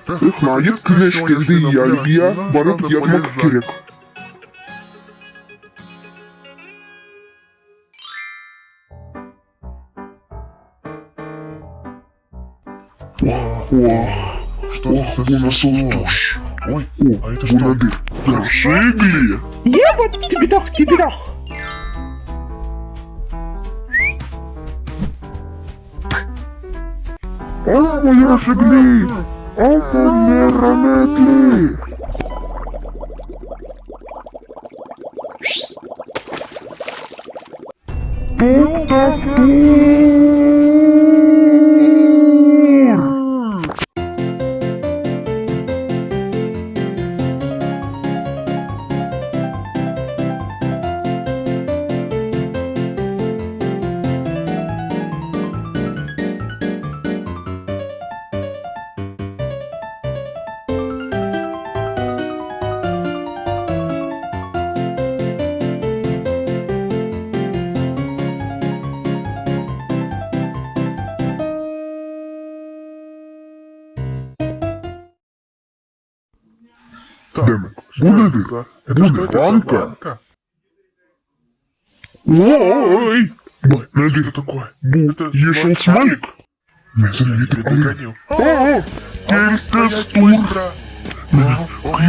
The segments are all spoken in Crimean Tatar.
Eh, niayet küneş keldi, yalığa barıp yatmaq kerek. Oh, bu nasıl tüş? O, bu nedir? Yaraşıqlı! Evet, tibidaq, tibidaq. Amma yaraşıqlı, amma merametli! Toqtap tur! Demek, bu nedir? Bu ne, banka? Oy! Bu nedir? Bu yeşil smalik. Men seni yetip alayım. A-a! Kel tez tur! Meni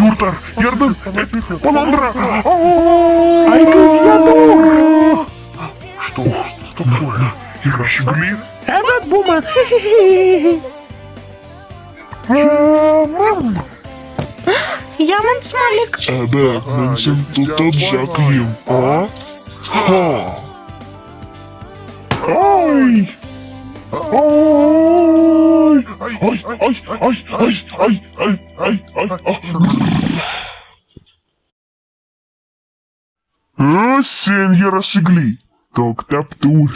qurtar, yardım et, Palandra! A-a! Yaraşıqlı. Evet, bu men. Yaman smalik. Ebet, men seni tutacaqım. A? Ha! Ay! Ay! Ay, ay, ay, ay, ay, ay, ay, ay, ay. A, sen yaraşıqlı. Toqtap tur.